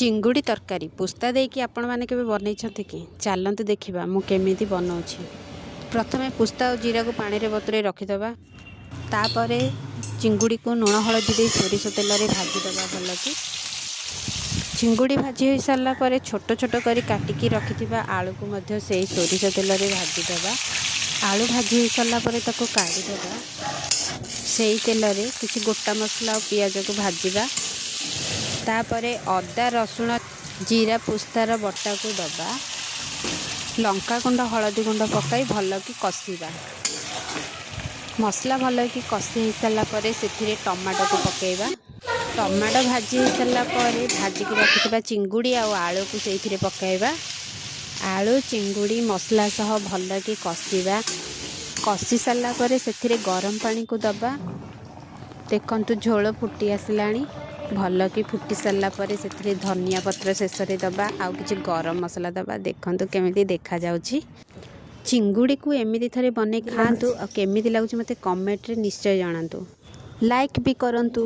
ଚିଙ୍ଗୁଡ଼ି ତରକାରୀ ପୋସ୍ତା ଦେଇକି ଆପଣମାନେ କେବେ ବନେଇଛନ୍ତି କି? ଚାଲନ୍ତୁ ଦେଖିବା ମୁଁ କେମିତି ବନାଉଛି। ପ୍ରଥମେ ପୋସ୍ତା ଆଉ ଜିରାକୁ ପାଣିରେ ବତୁରେଇ ରଖିଦେବା। ତାପରେ ଚିଙ୍ଗୁଡ଼ିକୁ ଲୁଣ ହଳଦୀ ଦେଇ ସୋରିଷ ତେଲରେ ଭାଜିଦେବା ଭଲକି। ଚିଙ୍ଗୁଡ଼ି ଭାଜି ହୋଇସାରିଲା ପରେ ଛୋଟ ଛୋଟ କରି କାଟିକି ରଖିଥିବା ଆଳୁକୁ ମଧ୍ୟ ସେଇ ସୋରିଷ ତେଲରେ ଭାଜିଦେବା। ଆଳୁ ଭାଜି ହୋଇସାରିଲା ପରେ ତାକୁ କାଢ଼ିଦେବା। ସେଇ ତେଲରେ କିଛି ଗୋଟା ମସଲା ଆଉ ପିଆଜକୁ ଭାଜିବା। ତାପରେ ଅଦା, ରସୁଣ, ଜିରା, ପୋସ୍ତାର ବଟାକୁ ଦେବା। ଲଙ୍କା ଗୁଣ୍ଡ, ହଳଦୀ ଗୁଣ୍ଡ ପକାଇ ଭଲକି କଷିବା। ମସଲା ଭଲକି କଷି ହୋଇସାରିଲା ପରେ ସେଥିରେ ଟମାଟୋକୁ ପକାଇବା। ଟମାଟୋ ଭାଜି ହୋଇସାରିଲା ପରେ ଭାଜିକି ରଖିଥିବା ଚିଙ୍ଗୁଡ଼ି ଆଉ ଆଳୁକୁ ସେଇଥିରେ ପକାଇବା। ଆଳୁ, ଚିଙ୍ଗୁଡ଼ି ମସଲା ସହ ଭଲକି କଷିବା। କଷି ସାରିଲା ପରେ ସେଥିରେ ଗରମ ପାଣିକୁ ଦେବା। ଦେଖନ୍ତୁ, ଝୋଳ ଫୁଟି ଆସିଲାଣି। ଭଲକି ଫୁଟି ସାରିଲା ପରେ ସେଥିରେ ଧନିଆ ପତ୍ର ଶେଷରେ ଦେବା ଆଉ କିଛି ଗରମ ମସଲା ଦେବା। ଦେଖନ୍ତୁ କେମିତି ଦେଖାଯାଉଛି। ଚିଙ୍ଗୁଡ଼ିକୁ ଏମିତି ଥରେ ବନେଇ ଖାଆନ୍ତୁ ଲାଗୁଛି। ଆଉ କେମିତି ଲାଗୁଛି, ମୋତେ କମେଣ୍ଟରେ ନିଶ୍ଚୟ ଜଣାନ୍ତୁ। ଲାଇକ୍ ବି କରନ୍ତୁ।